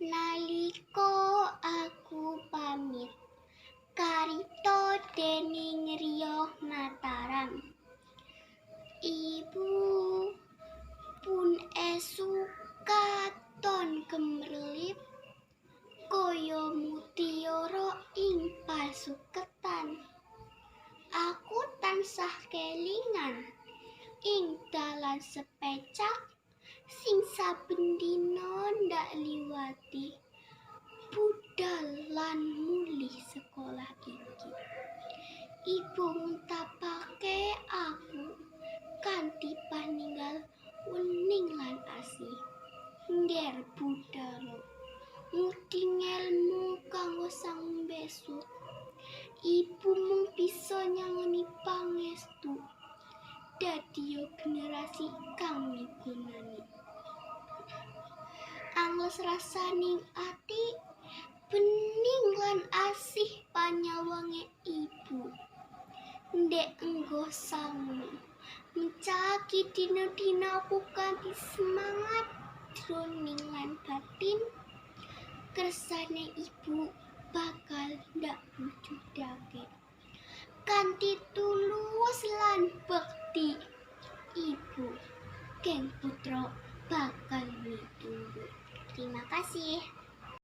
Nalika aku pamit karipta dening Riyo Mataram. Ibu pun esuk katon gemerlip kaya mutiara ing pasuketan. Aku tansah kelingan ing dalan sepecak sing saben dina ndak liwati budal lan mulih sekolah iki. Ibu ngutapake aku kanthi paninggal wening lan asih. Nger budalo ngudi ngelmu kanggo sangu besuk. Ibu mung bisa nyangoni pangestu dadiya generasi kang migunani. Angles rasaning ati, bening lan asih panyawange ibu. Ndek enggo sangu mencaki dina-dinaku kanthi semangat jroning lan batin. Kersane ibu bakal ndak wujudake kanthi tulus lan bekti. Ibu, geng putra bakal mitunggu. Terima kasih.